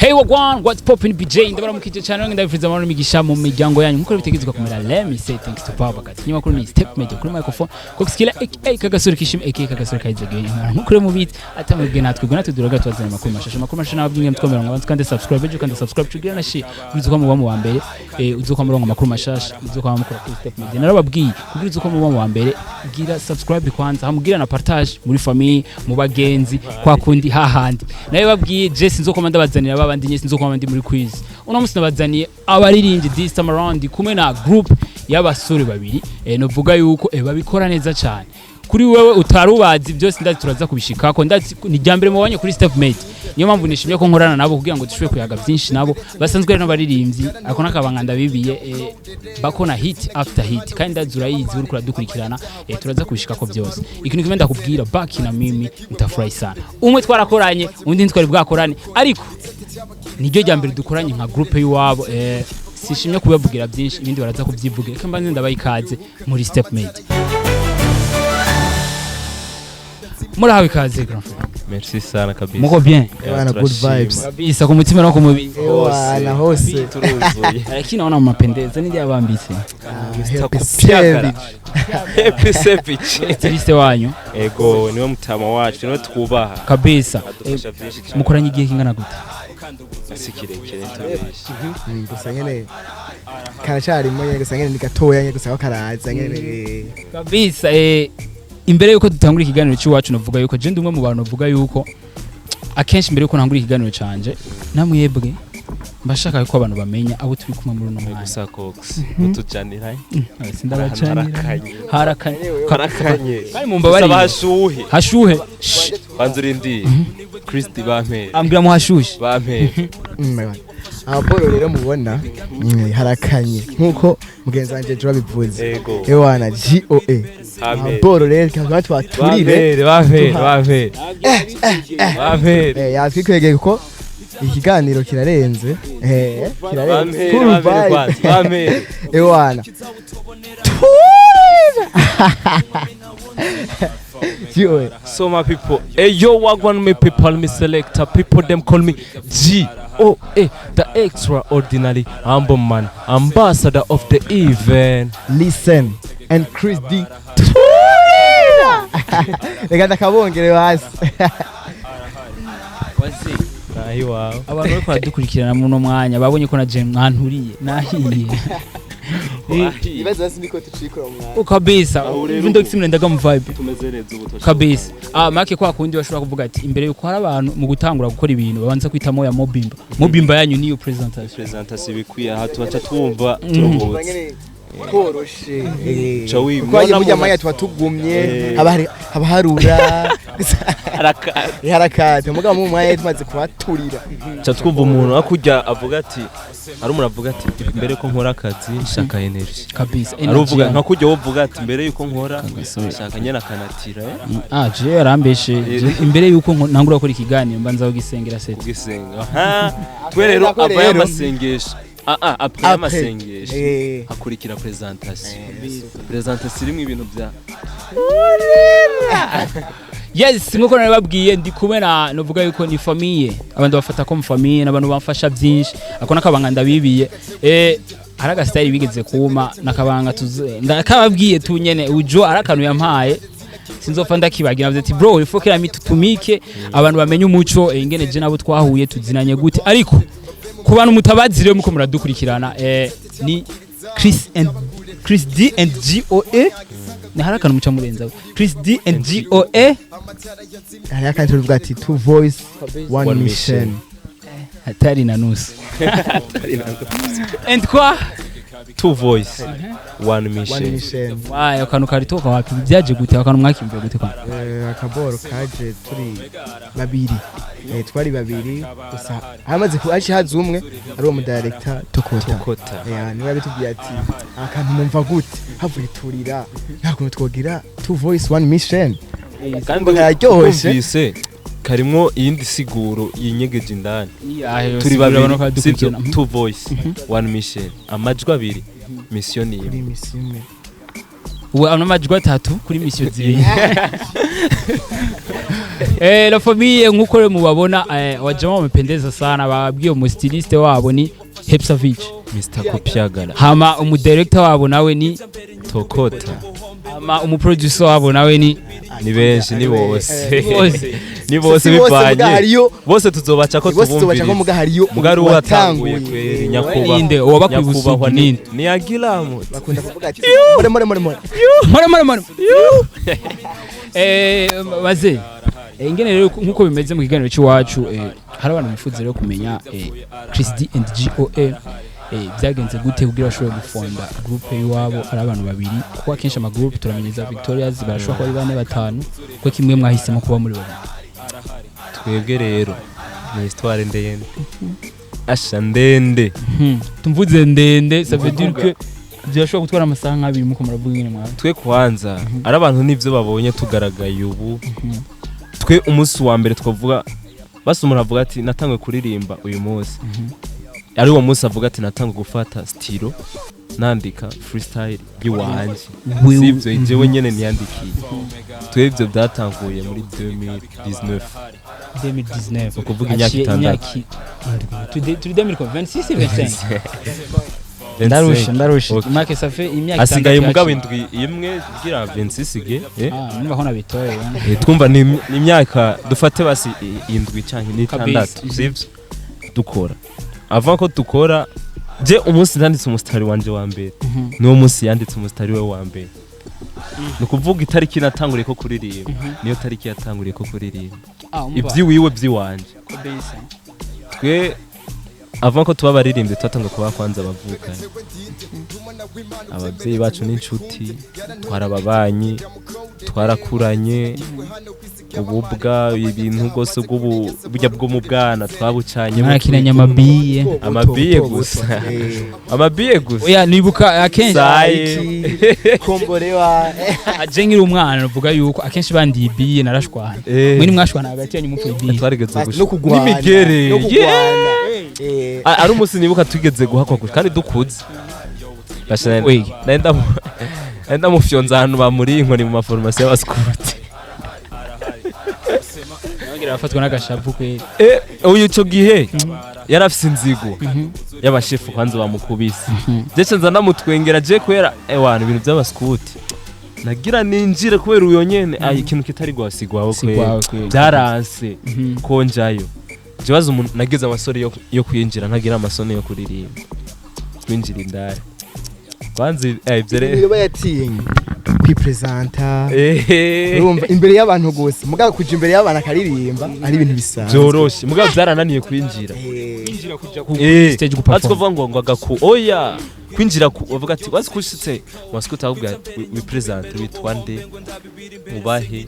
Hey wagwan, what's poppin', BJ? Ndabaramukije cyane, ndabifuriza amahoro n'imigisha mu miryango yanyu nkuko bitegetswe kumera. Let me say thanks to Baba Kat. Kinyamakuru ni Step Media, kuri microphone Coxkila aka Kagasore kishim aka Kagasore kayizege. Nkuko rero mubizi, atamubwe natwe gwe natwe duraga twazanye amakuru mashasha, amakuru mashasha nababwiye mutwemera ngo abantu kandi subscribe ejo, kandi subscribe tugira na share, uzuko muba mu wa mbere, uzuko murongo amakuru mashasha, uzuko mukora kuri Step Media. Narababwiye kugira uzuko muba mu wa mbere, gira subscribe kwanza, hamugira na partage muri famille, mu bagenzi, kwa kundi hahandi. Nawe babwiye je sinzokoma ndabazanira babandi nye, sinzokoma ndi muri quiz. Uno munsi nabazaniye abaririmbyi. This time around kumwe na group y'abasore babiri, novuga yuko babikora neza cyane. Kuri wewe utarubazi byose, ndazi turaza kubishikako. Ndazi ni rya mbere mubonye kuri Step Mate, niyo mpamvu nishimye ko nkorana nabo kugira ngo dushobore kuyaga byinshi nabo. Basanzwe rero n'abaririmbyi, ako nakabanga ndabibiye, bakona hit after hit, kandi ndazi urayizi uri kuradukurikirana. Turaza kubishikako byose. Ikintu kimwe ndakubwira, baki na mimi mutafurahi sana. Umwe twarakoranye, undi ntitwari bwakorane, ariko niryo rya mbere dukoranye nka groupe y'iwabo. Sishimye kubabwira byinshi, ibindi baraza kubyivugira. Reka mbanze ndabaha ikaze muri Step Mate. Murahawe ikaze, grand frère. Merci sana kabisa. Muko bien? Yeah, Bwana, good turashima. vibes. Kabisa, ku mutima no ku mubiri. Ewana hose. Turuzuye. Lakini naona mapendeza nili yabambitse. Mr. Happy Kupyakara. Savage. Happy Savage. Styliste wanyu. Ego, niwe mutama wacu, niwe twubaha. Kabisa. Adufasha byinshi cyane. Mukoranye igihe kingana gute? Si kirekire, tubeshye. Gusa nyene karacarimo nyene, gusa nyene ni gatoya nyene, gusa ko karaza nyene. Kabisa. Imbere yuko dutangura ikiganiro cy'iwacu, navuga yuko je ndi umwe mu bantu bavuga yuko akenshi mbere yuko ntangura ikiganiro canje namwebwe, mbashaka yuko abantu bamenya abo turi kumwe muri uno mwanya. Gusa Cox utujanira. Sindabacanira. Harakanye. Harakanye. Harakanye. Kandi mumbabarire. Gusa bashuhe. Hashuhe. Shh, Banza urindire Christy bampere. Ambwira muhashushe. Bampere. Abapolo rero mubona, harakanye nkuko mugenzi wanje ejo babivuze. Ego. Ewana GOA. Bampere. Abapolo rero tukaba twaturire. Bampere, bampere, bampere, bampere. Yatwikwegeye kuko ikiganiro kirarenze, kirarenze. Bampere. Full Bampere. vibe. Kwanza bampere. Ewana turire GOA. So my people, hey yo, wagwan me people, me selector, people them call me G O A, the extraordinary humble man, ambassador of the event. Listen and Chris D, reka ndakabongere hasi. Nahi wawe. Abantu bariko baradukurikirana muri uno mwanya babonye ko na je mwanturiye nahiye. Ibibazo hasi niko tucikora mu mwanya. Kabisa. Aho rero. Ubu ndagisimurendaga mu vibe. Tumeze neza ubu. Kabisa. Make kwa kundi bashobora kuvuga ati imbere yuko hari abantu mu gutangura gukora ibintu babanza kwitamo ya mobimba, mobimba yanyu niyo presentation. Presentation bikwiye, aha tubaca twumva turuhutse. Koroshe. Ca wimva. Kuko hagiye mujya mwanya tuba tugumye, haba harura harakate, mugabo mu mwanya tumaze kuhaturira. Ca twumva umuntu akujya avuga ati, hari umuntu avuga ati mbere ko nkora akazi nshaka energy. Kabisa. Ari uvuga nka kujya wovuga ati mbere yuko nkora nshaka nyene akanatira. Je yarambeshe. Je, imbere yuko ntangura gukora ikiganiro mbanza kugisengera set. Kugisenga. Ha, twe rero Nako ava rero. y'amasengesho, après Après. y'amasengesho hakurikira presentation, presentation irimo ibintu bya Yes, nkuko nabibabwiye, ndi kumwe na, novuga yuko ni famille, abantu bafata ko mu famille n'abantu bamfasha byinshi. Ako nakabanga ndabibiye, hari agasitayili bigeze kuma nakabanga tuze ndakababwiye tunyene ujo ari akantu yampaye sinzopfa ndakibagira. Navuze ati bro, il faut que la tutumike, abantu bamenye umuco, ingene je nabo twahuye, tuzinanye gute. Ariko ku bantu mutabazi rero muko muradukurikirana, ni Chris and Chris D and GOA. Ni hari akantu muca murenzaho, Chris D and GOA. Hariho akandi tuvuga ati two voice, one One mission. mission. Hatari na nusu and kwa Two voice, one one mission. Mission. Wayo akantu karitoka wapi? Byaje gute? Akantu mwakimbiye gute kwa? Akaboro kaje turi babiri, twari babiri gusa, hamaze haciye haza umwe ari uwo mudirector Tokota. Kota. Niwe yabitubwiye ati akantu mumva gute havuye turira, nta kuntu twogira two voice one mission. Kandi Kararyoshe. kumvise karimwo iyindi siguro yinyegeje indani. Turi Turi babiri, sibyo? Two voice, one mission, amajwi abiri, mission Kuri imwe. Mission imwe. Ubu ano majwi atatu kuri mission zibiri. La famille, nkuko rero mubabona, wajama wamependeza sana. Babwiye umu styliste wabo ni Hepsavich. Mr Kopyagala. Hama umu director wabo nawe ni Tokota. Hama umu producer wabo nawe ni Ni benshi, ni bose. Bose. Ni bose. Si bose, muga Bivanye hariyo bose tuzobaca ko bose tubaca ko tubumviriza. Muga hariyo Mugari watanguye watanguye. kweri nyakubahwa. Ninde uwabakwiye? Nyakubahwa Ubusugi ni ninde? Ni Agilamu. Bakunda kuvuga ati more more more more. More more more. Baze ingene rero nkuko bimeze mu kiganiro cy'iwacu, hari abantu bifuza rero kumenya Chris D and GOA, byagenze gute kugira bashobore gufonda groupe y'iwabo ari abantu babiri, kuko akenshi ama groupe turamenyeza Victorias barashobora kuba ari bane, batanu, ko kimwe mwahisemo kuba muri babiri. Twebwe rero ni histoire ndende, asha ndende. Tumvuze ndende, ça veut dire que byashobora gutwara amasaha nk'abiri muko muravuga ingene mwawe. Twe kwanza ari abantu nivyo babonye tugaragaye ubu. Twe umunsi wa mbere twavuga basi umuntu avuga ati natanguye kuririmba uyu munsi, ari uwo munsi avuga ati natanguye gufata stylo nandika freestyle y'iwanje, sivyo? Jewe nyene niyandikiye. Twe ivyo byatanguye muri 2019. 2019. Ukuvuga imyaka Haciye 6. Imyaka indwi. Turi 2026, 25, ndarusha ndarusha. Okay. Make ça fait imyaka Hasigaye 6 mugabo yaciye. indwi imwe kugira 26 ge. Ah, numva ko nabitoye. Twumva ni imyaka dufate basi indwi canke n'itandatu. Kabisa. Sivyo? Dukora avant ko dukora, je umunsi nanditse umusitari wanje wa mbere, niwo munsi yanditse umusitari we wa mbere. Ni ukuvuga itariki natanguriye ko kuririmba niyo tariki yatanguriye ko kuririmba. Ah, umva. Iby'iwiwe by'iwanje. Kabisa. Twe avant ko tuba abaririmbyi twatanga kuba kwanza abavukanye, ababyeyi bacu n'inshuti, twarababanyi, twarakuranye ububwa, ibintu bwose bw'ubu burya bwo mu bwana twabucanye. Mwarakinanye amabiye? Amabiye gusa. Amabiye gusa. Oya, nibuka akenshi Saye. Komborewa. Aje nkiri umwana nuvuga yuko akenshi bandiye ibiye narashwana. Mwe nimwashwana hagati yanyu mupfuye ibiye? Twarigeze No kugwana. N'imigere. No kugwana. Ari umunsi nibuka tugeze guhakwa gusa kandi dukuze. Basha Wege. nari ndamufyonza ahantu bamuriye inkoni mu maforomasi y'abaskuti. Nababwira bafatwa n'agashavu kweri. Uyu ico gihe yari afise inzigo y'abashefu kwanza bamukubise. Jewe nza ndamutwengera je kubera ewana ibintu by'abaskuti nagira ninjire kubera uyo nyene, ay ikintu kitari gwasigwaho. Si gwawe kweri. Byaranse ko njayo. Jewe umuntu nagize amasoni yo kwinjira, ntagira amasoni yo kuririmba, kwinjira indani kwanza, ivyo rero. Niba yatinye kwipresenta, urumva, imbere y'abantu gusa, mugabo kuja imbere y'abantu akaririmba ari ibintu bisanzwe. Byoroshe mugabo byarananiye kwinjira. Kwinjira kuja ku stage Atwo guperform. Kuvuga ngo agaku oya kwinjira ku bavuga ati wazi kushitse wasikuta ahubwo wi present, witwa nde, mubahe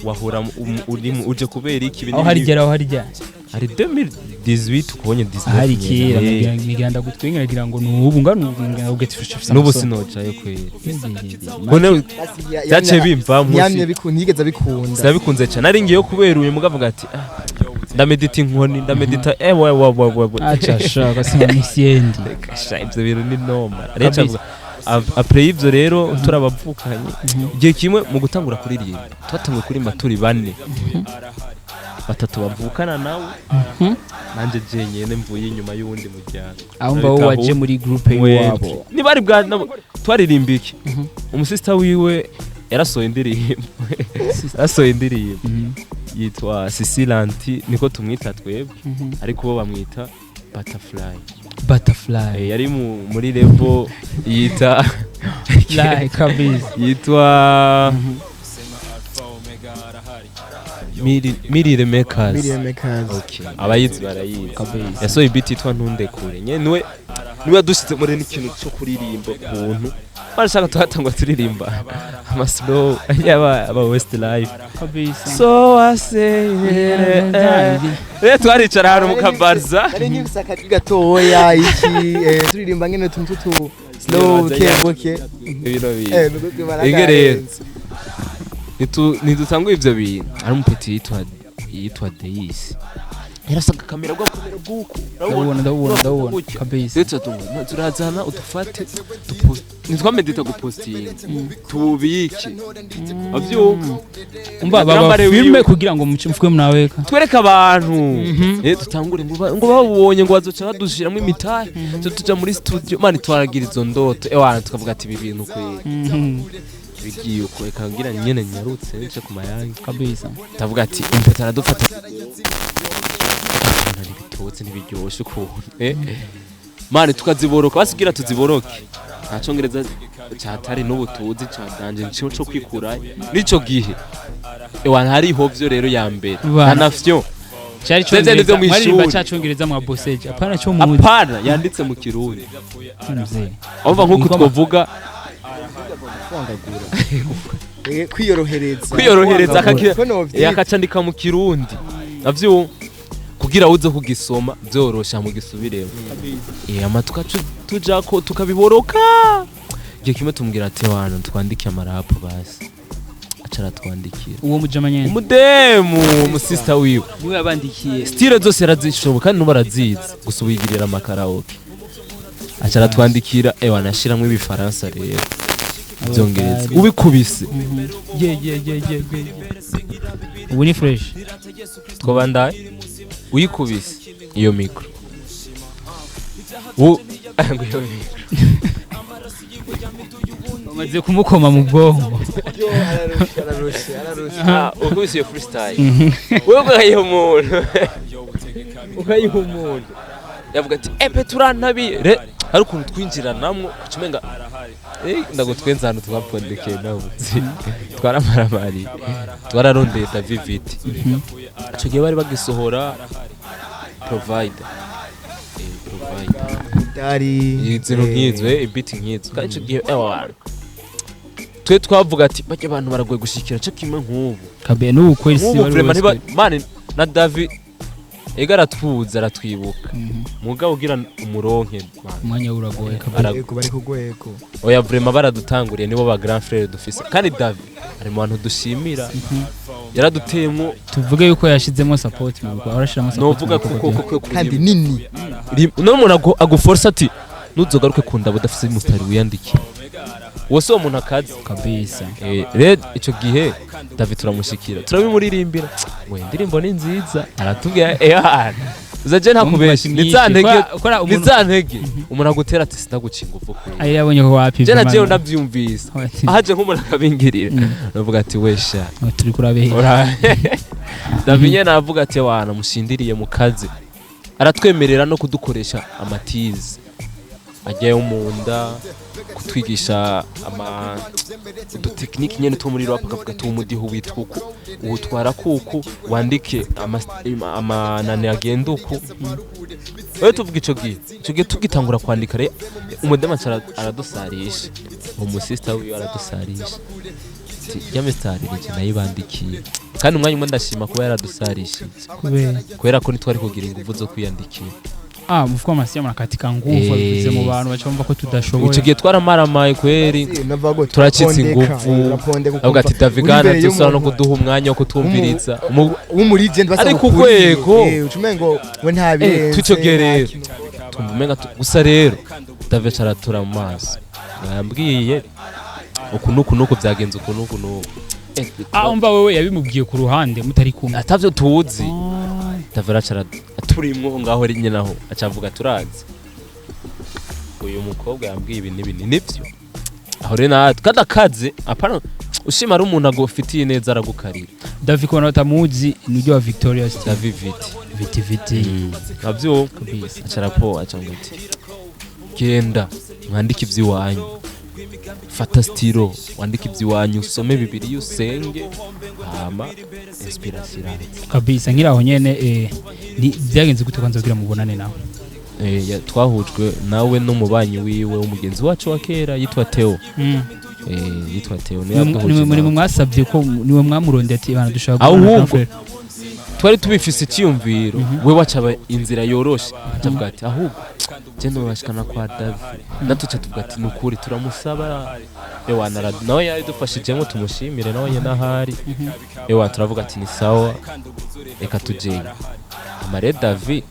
wahora uri uje kubera iki ibi Aho hari n'ibi. gera aho hari jya? Hari 2018 ukubonye 19. Ahari kera. Nyene. Ngira ndagutwenga ngira ngo nubu ngano ngira ngo ufise N'ubu sinojayo kweri. Mbone byaciye bimvamwo. Ntiyamye bikunda, ntiyigeze abikunda. Sinabikunze cyane, nari ngiye kubera uyu mugabo avuga ati ah, ndamedita inkoni, ndamedita wa wa wa wa wa. Acha shaka sima misiendi. Sha, ivyo bintu ni noma rero. Kabisa. Avuga après y'ivyo rero turabavukanye. Igihe kimwe mu gutangura kuririmba twatanguye kuririmba turi bane, batatu bavukana nawe nanje jenyene mvuye inyuma y'uwundi muryango. Aho mba wowe waje muri groupe y'iwabo? Ntibari bwa twaririmba iki, umusista wiwe yarasohoye indirimbo, yarasohoye indirimbo yitwa Sisilanti, niko tumwita twebwe, ariko bo bamwita Butterfly. Butterfly. Yari muri level yita Fly kabisa. Yitwa Mirire Makers. Million Makers. Okay. Abayizi barayizi. Kabisa. Yasohoye beat yitwa Ntundekure nye niwe niwe yadushyize muri n'ikintu cyo kuririmba ukuntu barashaka tuhatangwa turirimba ama slow yaba aba West Life. Kabisa. So I say rero twaricara ahantu mu kabarza. Nari nkifise akajwi gatoya iki, turirimba ngene utuntu tutu slow buke buke. Ibino bintu. Nuko twibara. Ege rero. Ntidutangwa ivyo bintu ari umupeti yitwa Deis yarasaga kamera bwa kamera bw'uku. Ndabubona, ndabubona, ndabubona kabisa. Ndetse turazana udufate Ntitwamedita gupostinga, tubike avyumva. Umva baba Nambare filme wiwe. Kugira ngo muce mnaweka. Twereke abantu, tutangure ngo babonye ngo bazoca badushiramwo imitahe, tuja muri studio. Man, twaragira izo ndoto, ewana, tukavuga ati ibi bintu kweri bigiye uko, reka ngira nyene nyarutse nce ku mayange. Kabisa. Ndavuga ati impeta aradufata, ntibitotse, ntibiryoshe ukuntu, man, tukaziboroka, basigira tuziboroke. Nta congereza catari n'ubutuzi ca danje nico co kwikurayo nico gihe, ewana, hariho vyo rero ya mbere. Bana. Nta navyo. Cyari Vya vyandi vyo cyongereza mw'ishuri. mwaririmba, cya cyongereza mwa boseje, apana cyo muzi. Apana, yanditse mu Kirundi. Mzee. Urumva nk'uko Ingoma. twovuga. Kwangagura. Kwiyorohereza. Kwiyorohereza akagira Ko novyita. akacandika mu Kirundi navyo kugira uze kugisoma byorosha mu gisubiremo. Ama tukacu tujako tukabiboroka. Igihe kimwe tumubwira ati wana twandike amarapu, basi aca aratwandikira. Uwo mujama nyene? Umudemu, umusista wiwe. Niwe yabandikiye? Style zose yarazishoboka kandi n'ubu arazizi, gusa ubu yigirira amakaraoke. Aca aratwandikira, ewa, ashiramwo ibifaransa rero, ibyongereza ubikubise ye ye ye ye ye. Ubu ni fresh. Twobandaye uyikubise iyo micro ngo iyo micro. Bamaze kumukoma mu bwonko. Yo, ararushe, ararushe, ararushe. Ah, ukubise iyo freestyle, wewe ukayiha umuntu, ukayiha umuntu yavuga ati epe turantabiye re. Hari ukuntu twinjiranamwo uca umenga ndagutwenza ahantu twapfundikeye nawe twaramaramariye, twararondeye David. Ico gihe bari bagisohora Provider, Provider. Dari. Izintu nk'izo, ibiti nk'izo. Kandi ico gihe, ewa, twe twavuga ati bajya abantu baragoye gushikira cyo kimwe nk'ubu. Kabe n'ubu kweli si Nk'ubu bari vraiment wese. ntiba man na David ega aratwuza, aratwibuka, mugabo ugira umuronke man. Umwanya uragoye kabe. Yego, bari ku rwego. Oya, vraiment baradutanguriye, nibo ba grand frère dufise. Kandi David ari mu bantu dushimira, yaraduteyemwo. Tuvuge yuko yashizemo support mu bikorwa, arashiramo support Novuga mu bikorwa kuko byawe. kuko Kandi nini. Uno muntu aguforce ati nuzogaruke kundaba udafise mustari wiyandike, uwo si uwo muntu akazi. Kabisa. Rero ico gihe David turamushikira, turabimuririmbira ngo indirimbo ni nziza, aratubwira ehana uzaje ntakubesha ni za ntege. Kora Ni umuntu za ntege umuntu agutera ati sinaguca ingufu kwe. Ari yabonye ko wapi. Je najewe vraiment. ndavyumvise. Ati, Ahaje nk'umuntu akabingirira, navuga ati wesha. "Oh, turi kurabehe." David nyene aravuga ati wana mushindiriye mu kazi, aratwemerera no kudukoresha amatizi ajyayo mu nda, kutwigisha ama udutekiniki nyene two muri rap, akavuga ati umudiho witwa uku, uwutwara kuku, wandike amanane agenda uku. Wewe tuvuga ico gihe tugitangura kwandika rero, umudema aca aradusarisha, umusista wiwe aradusarisha ati ya mistarire nayibandikiye. Kandi umwanya umwe ndashima kuba yaradusarishije. Kubera? Kubera ko ntitwari kugira ingufu zo kwiyandikira. Ah, mufuko amasiya murakatika nguvu, abivuze mu bantu baca bumva ko tudashoboye. Ico gihe twaramaramaye kweri. Navuga ngo Turacitse turapondeka, ingufu. urapondeka Avuga ati ukumva Davigana uri imbere dusaba no y'umuntu kuduha umwanya wo kutwumviriza w'umulegend basa Ari ku ngukuriye. rwego. Uca umengo we nta birenze, Tw'ico gihe nta rero kintu. Tumva umenga gusa rero David aratura mu maso, yambwiye uku nuku nuku byagenze uku nuku nuku. Ah, umva, wewe yabimubwiye ku ruhande mutari kumwe? Atavyo tuzi. Ah. David acara turimwo ngaho ari nyine aho acavuga turazi uyu mukobwa yambwiye ibi n'ibi nibyo. Aho rero natwe kandi akaze apana ushima ari umuntu agufitiye neza aragukarira. David, kubona batamuzi, ni ujya wa Victoria City. David Viti. Viti Viti. Navyo. Kabisa. Aca arapo aca ngo ati genda mwandike ivy'iwanyu, fata stylo wandike ivy'iwanyu, usome Bibiliya, usenge, hama inspiration iraza. Kabisa. Nkiraho nyene, ni byagenze gute kwanza kugira mubonane nawe? Twahujwe nawe n'umubanyi wiwe w'umugenzi wacu wa kera yitwa Theo. Yitwa Theo niwe yaduhuje Nimwe nawe. Mwasabye ko niwe mwamurondeye ati bana dushaka Ahubwo kubona Grand Frère. Twari tubifise icyiyumviro, we wacaba inzira yoroshe, acavuga ati ahubwo je ndabashikana kwa David, natwe tuvuga ati nukuri turamusaba. Ewa, nawe yaridufashijemo, tumushimire nawe nyene ahari. Ewa, turavuga ati ni sawa, reka tujeyo. Amare David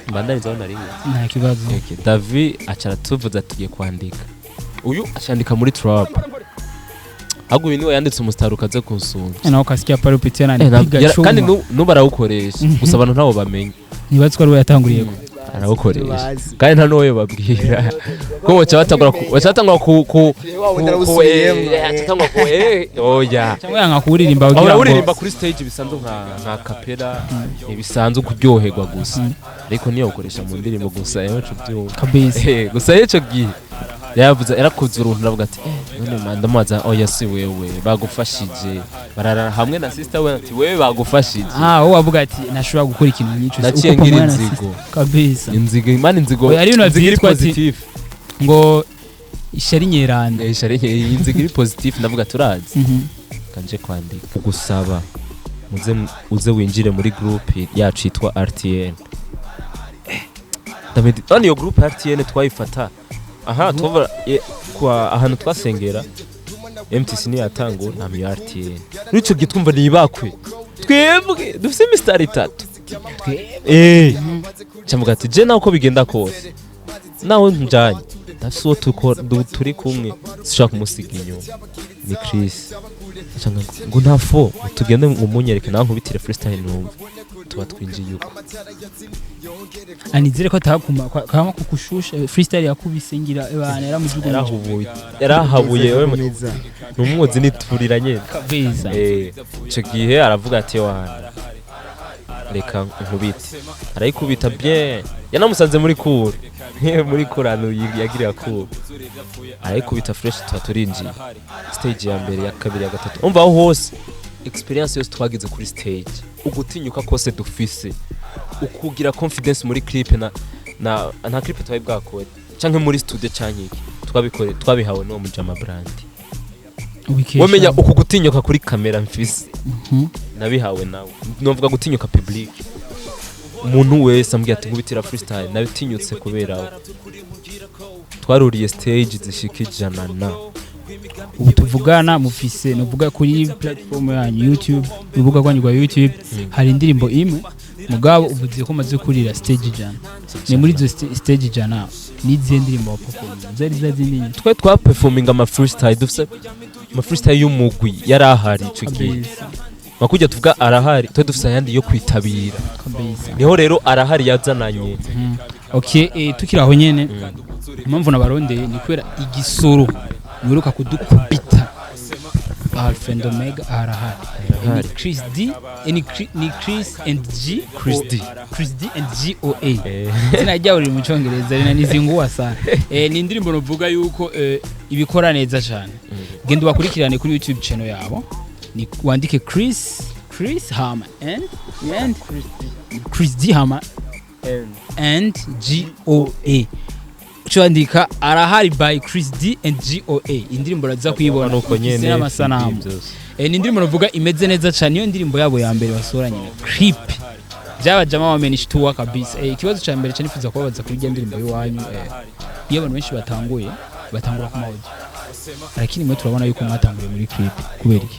mbandaniza aho nari ngeze. Nta kibazo. Okay, David aca aratuvuza tugiye kwandika. Uyu acandika muri trap, ahubwo uyu niwe yanditse umusitari ukaze kunsumba. Nawe ukasikia pale upitia na Eh, nipiga chuma. kandi nubu arawukoresha, gusa abantu ntabo bamenya. Ntibazi ko ari we yatanguriye ko. Arawukoresha. Bazi. Kandi nta n'uwo babwira ko baca batangura ku Wa wundi arawusubiyemwo. Batangura ku oya. Cyangwa yanga kuwuririmba Aho kugira ngo urawuririmba kuri stage bisanzwe nka capella, bisanzwe kuryoherwa gusa, ariko niyo ukoresha mu ndirimbo gusa yacu byumva. Kabisa. Gusa ico gihe yavuze yarakoze uruntu, aravuga ati none ndamubaza, oya si wewe bagufashije, bararara hamwe na sister we, ati wewe bagufashije. Ah, wowe wavuga ati nashobora gukora ikintu nk'ico. Naciye Uko ngira pamoja na inzigo. sister. Kabisa. Inzigo imana, inzigo. Oya, hari ibintu Inzigo iri vyitwa ati- positif. Ngo ishari nyeranda. Ishari inzigo iri positif, ndavuga turazi kanje kwandika gusaba muze uze winjire muri groupe yacu yitwa RTN. David, none iyo groupe RTN twayifata aha tuva kwa ahantu twasengera MTC niyo yatangura nta miyo RTN. Muri ico gihe twumva nibakwe twebwe dufise imisitari itatu, camuga ati je nawe uko bigenda kose nawe njanye ndafise uwo turi kumwe sishaka kumusiga inyuma, ni Chris. Aca ngo ntafo tugende ngo umunyereke nawe nkubitire freestyle numva tuba twinjiye uko. Anizere ko atakuma kama kukushusha freestyle yakubise ngira ebana yaramujugunye. Yarahubuye, yarahabuye we. Komeza. Ni umwuzi niturira nyene. Kabisa. Ico gihe aravuga ati wana reka nkubite, arayikubita bien, yanamusanze muri cour, muri cour ahantu yagirira cour, arayikubita fresh, tuba turinjiye stage ya mbere, ya kabiri, ya gatatu. Umva aho hose experience yose twagize kuri stage, ugutinyuka kose dufise, ukugira confidence muri clip na nta clip twari bwakore canke muri studio canke iki, twabikore twabihawe n'uwo mujama Brand. Ubikesha. Wamenya uku gutinyuka kuri kamera mfise nabihawe nawe, novuga gutinyuka public, umuntu wese ambwiye ati nkubitira freestyle nabitinyutse kubera we. Twaruriye stage zishika 100 na Ubu tuvugana mufise, nuvuga kuri platform yanyu YouTube, urubuga rwanyu rwa YouTube, hari indirimbo imwe, mugabo uvuze ko umaze kurira stage 100. Ni muri izo stage 100 n'izihe ndirimbo wa perform zari za zindi nyine? Twe twa performing ama freestyle, dufise ama freestyle y'umugwi yari ahari ico gihe. Makujya tuvuga arahari, twe dufise ayandi yo kwitabira. Niho rero arahari yazananye. Okay, tukiri aho nyene, impamvu nabarondeye ni kubera igisoro mwiruka kudukubita, Alpha and Omega arahari. Ni Chris D, ni Chris and G. Chris D. Chris D and G O A. Izina ryabo riri mu cyongereza rinanizingua sana. Ni indirimbo novuga yuko ibikora neza cyane. Genda ubakurikirane kuri YouTube channel yabo, ni wandike Chris Hama and Chris D Hama and G O A, ucandika arahari by Chris D and G O A, indirimbo uraza kuyibona. Nuko ifise nyene n'amasanamu. byose. Ni indirimbo navuga imeze neza cyane, niyo ndirimbo yabo ya mbere basoranye na clip, byabajama wamenishtua kabisa. Ikibazo cya mbere cyanifuza kubabaza kuri irya ndirimbo y'iwanyu, iyo abantu benshi batanguye batangura ku audio, lakini mwe turabona yuko mwatanguriye muri clip, kubera iki?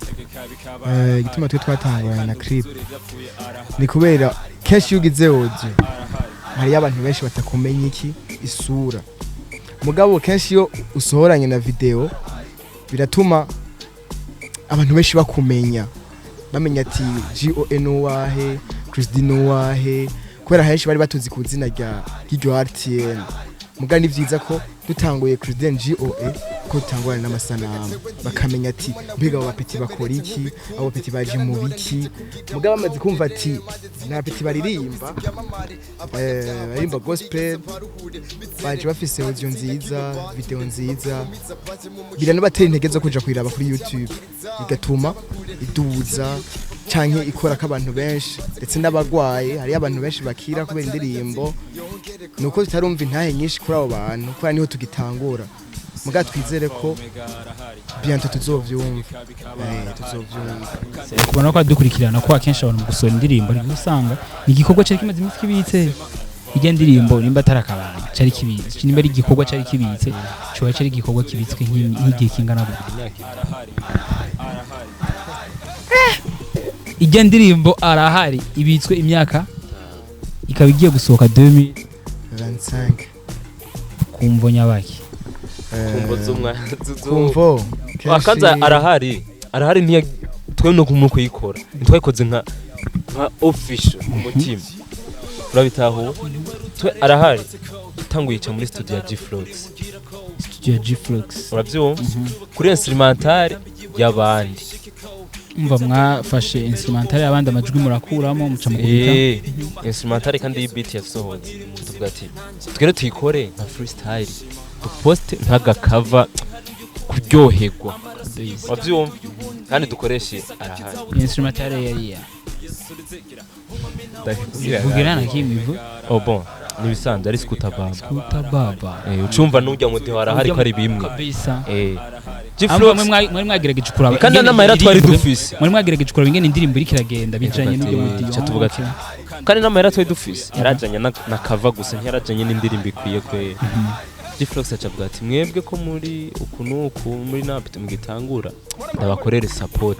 Igituma twe twatanguranye na clip ni kubera kenshi iyo ugize audio hariyo abantu benshi batakumenya iki isura, mugabo kenshi iyo usohoranye na video biratuma abantu benshi bakumenya, bamenya ati GON nuwahe, Chris D nuwahe, kubera henshi bari batuzi ku izina rya ry'iryo RTN. Mugabo ni vyiza ko dutanguye Chris D and GOA ko dutangurana n'amasanamu, bakamenya ati mbega abo bapeti bakora iki, abo bapeti baje mu biki. Mugabo bamaze kumva ati ni abapeti baririmba, baririmba gospel, baje bafise audio nziza, video nziza, biranabatera intege zo kuja kuyiraba kuri YouTube, bigatuma iduza canke ikora ko abantu benshi, ndetse n'abagwaye, hariyo abantu benshi bakira kubera indirimbo. Nuko tutarumva intahe nyinshi kuri abo bantu kubera niho tugitangura, muga twizere ko bientôt tuzovyumva, tuzovyumva. Kubona ko dukurikirana ko akenshi abantu mu gusohora indirimbo ariko usanga ni igikorwa cyari kimaze iminsi kibitse, irya ndirimbo nimba atari akabanga cyari kibitse, nimba ari igikorwa cyari kibitse, coba cyari igikorwa kibitswe nk'igihe kingana gute? Irya ndirimbo arahari ibitswe imyaka, ikaba igiye gusohoka 2025 25. Kumvo nyabaki? Kumvo z'umwa Kumvo Akaza arahari ntiya twe no kumwe kuyikora, ntitwayikoze nka official ku mutima, urabitaho. Twe arahari tanguye ica muri studio ya G-Flox. Studio ya G-Flux. Urabyumva, kuri instrumental y'abandi. Umva, mwafashe instrumental y'abandi, amajwi murakuramo, muca mukubita. Instrumental kandi y'ibeat yasohotse, tuvuga ati twere tuyikore nka freestyle, duposte nk'agakava kuryoherwa. Wabyumva, kandi dukoreshe arahari. Instrumental yari ya vugira na kimwe ivu. Oh bon, nibisanzwe ari Scooter Baba. Scooter Baba. Ucumva n'ujya mu diho arahari ko ari bimwe. Kabisa. G-Flox. Mwari mwagerageje kuraba Kandi ingene n'amahera twari indirimbo- dufise. Mwari mwagerageje kuraba ingene indirimbo iriko iragenda bijanye n'ibyo mudiho. Ca tuvuga ati kandi n'amahera twari dufise yarajanye na cover gusa, ntiyarajanye n'indirimbo ikwiye kwera. G-Flox aca avuga ati mwebwe ko muri uku n'uku muri napite mugitangura, ndabakorere support.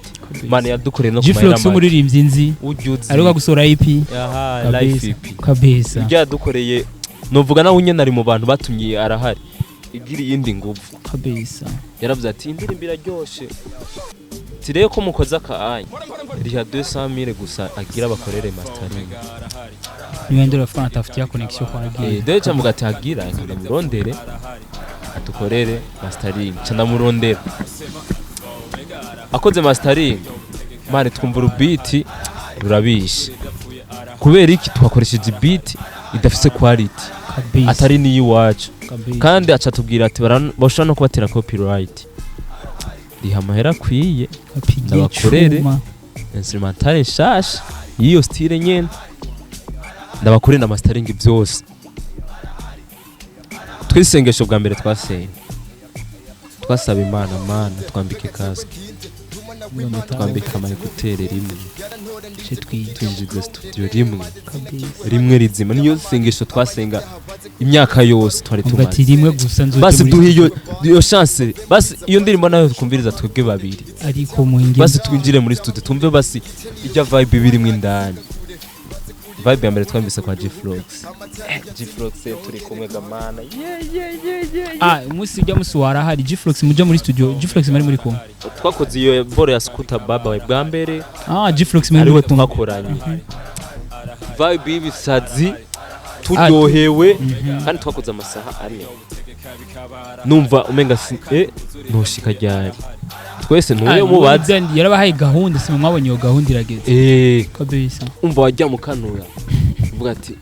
Mana yadukoreye no ku G-Flox mahera make. Umuririmbyi nzi Ujya uzi. Aheruka gusohora EP. Aha, Life Kabisa. EP. Kabisa. Ibyo yadukoreye, novuga nawe nyene ari mu bantu batumye arahari igira iyindi nguvu. Kabisa. Yaravuze ati indirimbo iraryoshe, ati rero ko mukoze aka anya riha 200,000 gusa agira bakorere mastering. Niwe ndio rafika natafutia connection kwa nagiye. Dore camuga ati agira reka ndamurondere adukorere mastering. Ca ndamurondera, akoze mastering, mane twumva urubiti rurabishe. Kubera iki? Twakoresheje beat idafise quality. Kabisa. Atari n'iyiwacu. Kabisa. Kandi aca tubwira ati bashobora no kubatera copyright, riha amahera akwiye Apigiye ndabakorere. Cuma. Instrumentale nshasha y'iyo style nyene, ndabakorere na mastering byose. Twisengesho bwa mbere twasenga, twasaba Imana: Mana, twambike casque, twambike ama écouteurs rimwe, Ce twige. Twinjize studio rimwe. Kabisa. Rimwe rizima, niyo sengesho twasenga imyaka yose twari Uvuga ati tumaze. Rimwe gusa nzoje Basi muri duhe iyo chance, basi iyo ndirimbo nayo twumviriza twebwe babiri. Ariko mwingi. Basi twinjire muri studio twumve basi ijya vibe birimo indani. Vibe ya mbere twumvise kwa G-Flox. G-Flox turi kumwe gamana, yeah yeah yeah yeah. Ah, umunsi ujya musi warahari G-Flox muja muri studio, G-Flox muri kumwe. Twakoze iyo boro ya Scooter Baba we bwa mbere. Ah, G-Flox muri Ariwe muri kumwe. twakoranye, vibe y'ibisazi, turyohewe, kandi twakoze amasaha 4. Numva umenga si ntoshika ryari twese ntuye mubaze. Yarabahaye gahunda, si mwabonye iyo gahunda irageze. Kabisa. Umva, wajya mukanura uvuga ati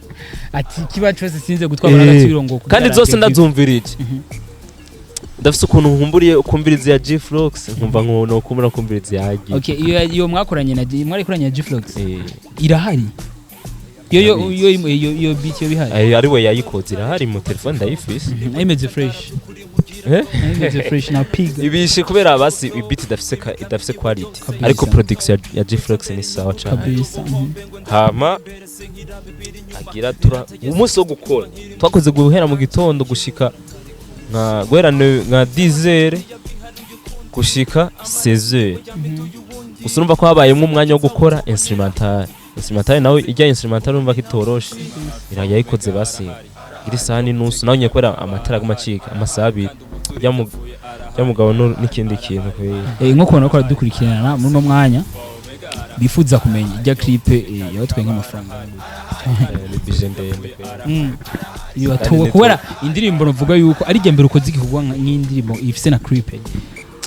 Ati kiba cyose sinze gutwara agaciro ngo Kandi zose ndazumvirije, ndafise ukuntu nkumburiye kumviriza ya G-Flox, nkumva nko no kumbura kumviriza ya Agi. Okay, iyo mwakoranye na mwari na G-Flox irahari iyo yo Ndabizi. iyo beat yo bihari. Ari we yayikoze, irahari mu telefone ndayifise. Imeze fresh. Eh? Imeze fresh na piga. Ibishe kubera basi beat idafise quality. Kabisa. Ariko production ya G-Flox ni sawa cyane. Kabisa. Hama agira tura umunsi wo gukora, twakoze guhera mu gitondo gushika nka guhera nka 10h gushika 16h. Gusa urumva ko habayemo umwanya wo gukora instrumental. Instrumental nawe, ijya instrumental urumva ko itoroshe, irajya yayikoze basi iri saha n'inusu nawe nyine kubera amatara aguma acika amasaha 2 ya mugabo n'ikindi kintu kubera. Nko kubona ko dukurikirana muri uno mwanya bifuza kumenya ijya clip yabatwaye nk'amafaranga. Ni budget ndende kwera. Ibatowe Kandi kubera indirimbo navuga yuko ari irya mbere ukoze igikorwa nk'indirimbo ifise na clip,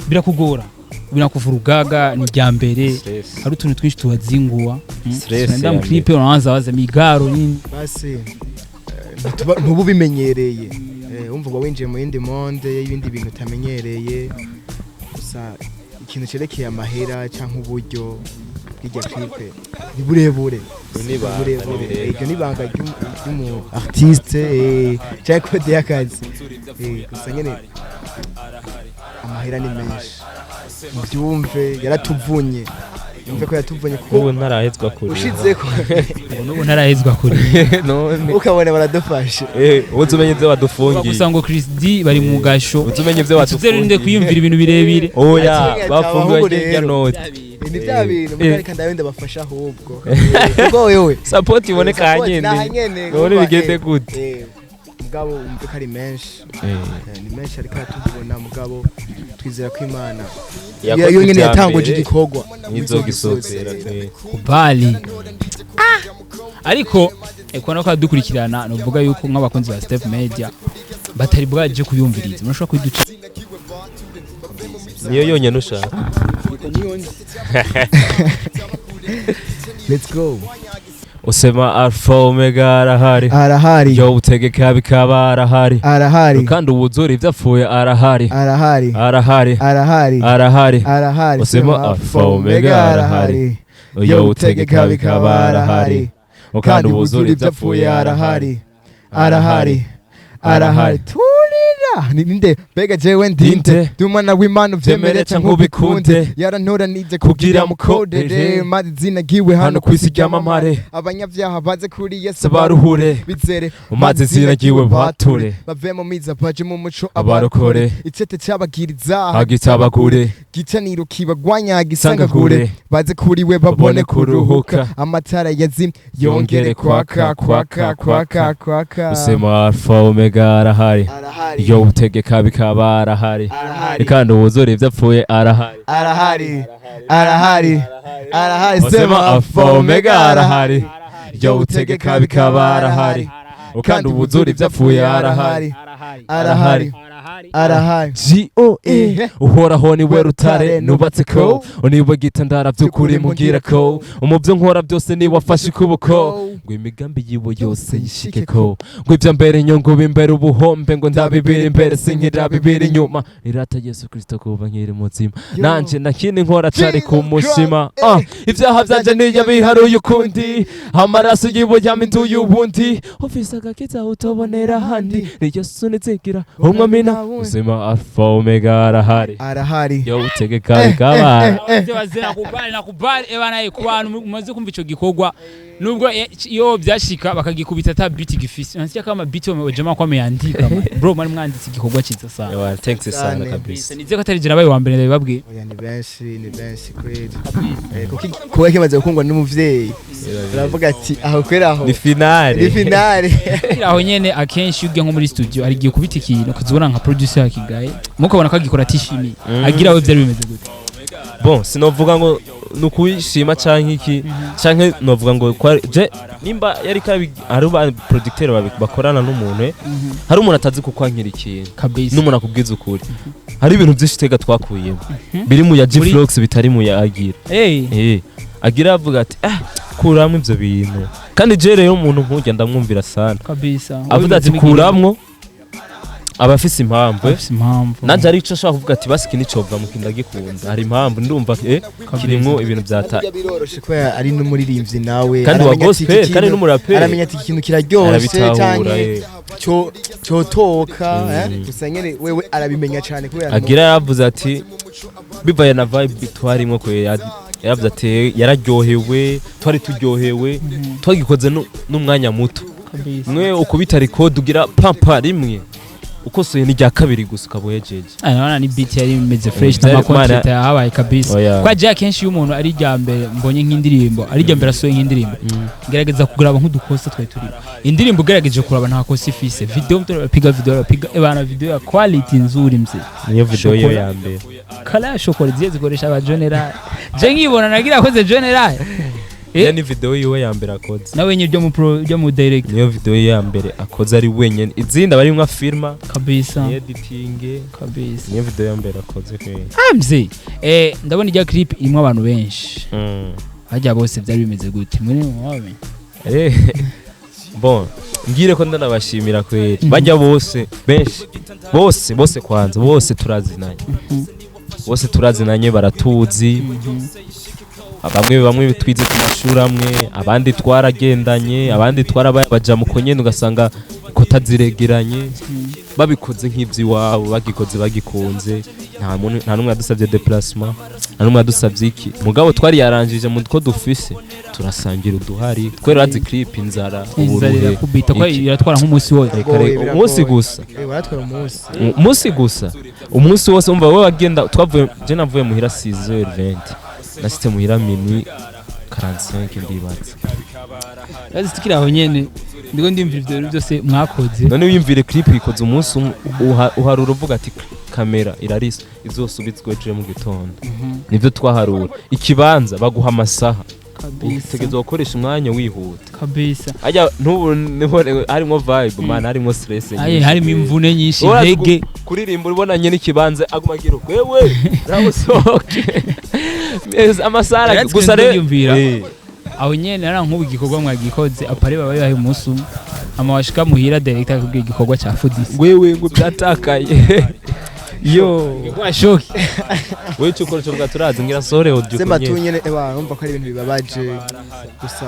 birakugora, binakuvura urugaga, ni irya mbere. Stress. Hari utuntu twinshi tubazinguwa. Stress Unaenda ya mu clip unaanza waza migaro nini. Basi ntuba ubimenyereye. Wumva uba winjiye mu yindi monde y'ibindi bintu utamenyereye. Gusa ikintu cerekeye amahera canke uburyo bw'irya clip ni burebure. Ni ibanga, Burebure. ni birebire. Iryo ni ibanga ry'umu artiste canke code y'akazi. Gusa nyene amahera ni menshi, muvyumve yaratuvunye, yumve ko yatuvunye kuko Ubu ntarahezwa kure. Ushizeko Ngo n'ubu ntarahezwa kure. None ukabona baradufashe. Ubu umenye ibyo badufungiye. Gusa ngo Chris D bari mu gasho. Ubu umenye ibyo Tuzerinde badufungiye. kwiyumvira ibintu birebire. Oya. Ati, Bafungiwe ahubwo hirya rero. noti. Ni bya bintu reka ndabe ndabafasha ahubwo kuko wewe Support iboneka Support hanyene. ni ahanyene. None Urumva, bigende gute? Mugabo wumve ko ari menshi. Ni menshi, ariko aratubona, mugabo twizera ko Imana Yakoze yo nyene ibya yatanguje mbere, igikorwa ntizogisozera pe. Kubali ariko kubona ko dukurikirana, nuvuga yuko nk'abakunzi ba Step Media batari bwaje kuyumviriza, murashobora kuyiduca? Niyo yonyene ushaka? Let's go. Usema Alpha Omega arahari. Arahari. Yo utegeka bikaba arahari. Arahari. Kandi uwuzura ivyapfuye arahari. Arahari. Arahari. Arahari. Arahari. Arahari. Usema Alpha Omega arahari. Yo utegeka bikaba arahari, kandi uwuzura ivyapfuye arahari. Arahari, arahari. Turira ninde mbega? Jewe ndinde? Ndinde. Ndi umwana w'Imana, uvyemere canke ubikunde. Yarantoranije kugira Kugira mukorere, mukorere. maze izina ryiwe hano kwisi ryamamare. Abanyabyaha baze kuri Yesu baruhure. Bizere. Maze izina ryiwe bature. Bave mu miza baje mu muco. Abarokore. Icete cyabagiriza agitabagure. Gicaniro kibagwanya gisangagure. Sangagure. Baze kuri we babone Babone kuruhuka. kuruhuka. Amatara yazimye yongere kwaka, kwaka, kwaka, kwaka. Usema Alpha Omega arahari. Arahari. Yo utegeka bikaba arahari. Arahari. Kandi uwuzura ivyapfuye arahari. Arahari, arahari, arahari. Usema Alpha Omega arahari. Yo utegeka bikaba arahari, kandi uwuzura ivyapfuye arahari. Arahari, arahari. G-O-E uhoraho niwe rutare nubatse ko, niwe gitandara by'ukuri mubwira ko umubyo nkora byose niwe afashe ukuboko, ngo imigambi yiwe yose yishike ko, ngo ibya mbere inyungu imbere ubuhombe, ngo ndabibira imbere sinkira bibiri inyuma, irata Yesu Kristo kuba nkiri muzima, nanje nakindi nkora cari ku mushima. Ah, ibyaha byanje niyo biharuye ukundi, amaraso yiwe yaminduye ubundi, ufise agakiza utobonera ahandi, ni Yesu nizigira umwamina. Uzima Alpha Omega arahari. Arahari. Yo utegeka bikaba. Baze nakubali, nakubali ebana ku bantu mumaze kumva ico gikorwa, nubwo iyo byashika bakagikubita ata beat gifise, nasikia kama beat wa jamaa kwa ameandika, man. Bro, mwari mwanditse igikorwa cyiza sana. Ewa, thanks sana. Sana. Kabisa. Nizeye ko atari je nabaye wa mbere ndabibabwiye. Oya, ni benshi, ni benshi kweli. Kuko kuba kimaze gukundwa n'umuvyeyi, uravuga ati aho kwera aho ni finale. Ni finale. Aho nyene akenshi iyo ugiye nko muri studio hari igihe ukubita ikintu ukazibona nka producer yakigaye, mukabona ko agikora atishimiye, agira aho byari bimeze gute? Bon, sinovuga ngo nukuyishima canke iki, canke novuga ngo je nimba yari kabi, hari ba producteur bakorana n'umuntu, hari umuntu atazi kukwankira ikintu n'umuntu akubwiza ukuri. Hari ibintu byinshi tega twakuyemo biri mu ya G-Flox bitari mu ya Agira. Agira avuga ati ah, kuramwo ivyo bintu, kandi je rero umuntu nk'urya ndamwumvira sana. Avuga ati kuramwo, aba afise impamvu. Afise impamvu. Nanje hari ico ashobora kuvuga ati basi iki nicova mu kintu ndagikunda, hari impamvu ndumva kirimwo ibintu vyata. Burya biroroshe kubera ari n'umuririmbyi nawe. Kandi wa Aramenya ati iki gospel kandi n'umuraperi. Aramenya ati iki kintu kiraryoshe Arabitahura. canke cyo cyotoka, gusa nyene wewe arabimenya cyane kubera Agira yavuze ati bivaye na vibe twarimwo kwe, yaravuze ati yararyohewe, twari turyohewe, twagikoze n'umwanya muto. Mwe ukubita record ugira pampa rimwe, ukosoye ni rya kabiri gusa ukaba uhejeje. Ah, naona ni beat yari imeze fresh Byari n'ama contract yahabaye kabisa. Oya. Kwa je akenshi iyo umuntu ari rya mbere mbonye nk'indirimbo, ari rya mbere asohoye nk'indirimbo, ngerageza kuguraba nk'udukosa twari turimo indirimbo, ugerageje kuraba nta kosa ifise. Video mtu arapiga video, arapiga ebana video ya quality nzuri mzee. Niyo video yiyo Shokora. ya mbere. Kala ya shokora ziye zikoresha aba general, je nkibona nagira akoze general. Iyo ni video yiwe ya mbere akoze. Nawe nyine byo mu pro, byo mu direct. Niyo video yiwe ya mbere akoze ari wenyene, izindi aba arimwo afirma ni editing. Niyo video ya mbere akoze kwe. Ah, mzee, ndabona ijya clip irimo abantu benshi, hajya bose byari bimeze gute muri mwabe? Bon, ngire ko ndanabashimira kweri, bajya bose benshi bose bose, kwanza bose turazinanye, bose turazinanye, baratuzi. Bamwe bamwe twize ku mashuri amwe, abandi twaragendanye, abandi twarabaye baja mu konyene, ugasanga ikota ziregeranye. Babikoze nk'ivy'iwabo, bagikoze bagikunze, nta muntu, nta n'umwe yadusavye déplacement, nta n'umwe yadusavye iki, mugabo twari yaranjije mu two dufise turasangira uduhari twari urazi clip, inzara, Inzara uburuhe, irakubita ko iki. iratwara nk'umunsi wose. Reka reka, umunsi gusa. Baratwara umunsi. Umunsi gusa, umunsi wose. Umva wowe wagenda, twavuye, je navuye muhira 6h20, nashitse muhira minuit 45 ndibaza. Yazi tukiri aho nyene. Ndiko ndiyumvira ivyo bintu byose mwakoze. None wiyumvire clip ikoze umunsi umwe, uharura uvuga ati kamera irarisa, izosubizwe ejo mu gitondo. Nivyo twaharura. Ikibanza baguha amasaha, utegerezwa gukoresha umwanya wihuta. Ajya ntubu nibone harimo vibe, man, harimo stress Aye, nyinshi. harimo imvune nyinshi, Urazi intege. Kuririmba ubonanye n'ikibanza, aguma agira wewe nabusohoke amasaha Yaratse. gusa rero Ndiyumvira. Aho nyene nara nk'ubu igikorwa mwagikoze, apare baba babaye umunsi umwe, ama washika muhira, director akubwira igikorwa ca fudisi. Wewe ngo byatakaye yo. Washoke. Wewe icyo ukora cyo bwa turazi ngira sore audio. Sema tu kunyene. nyene eba urumva ko ari ibintu bibabaje, gusa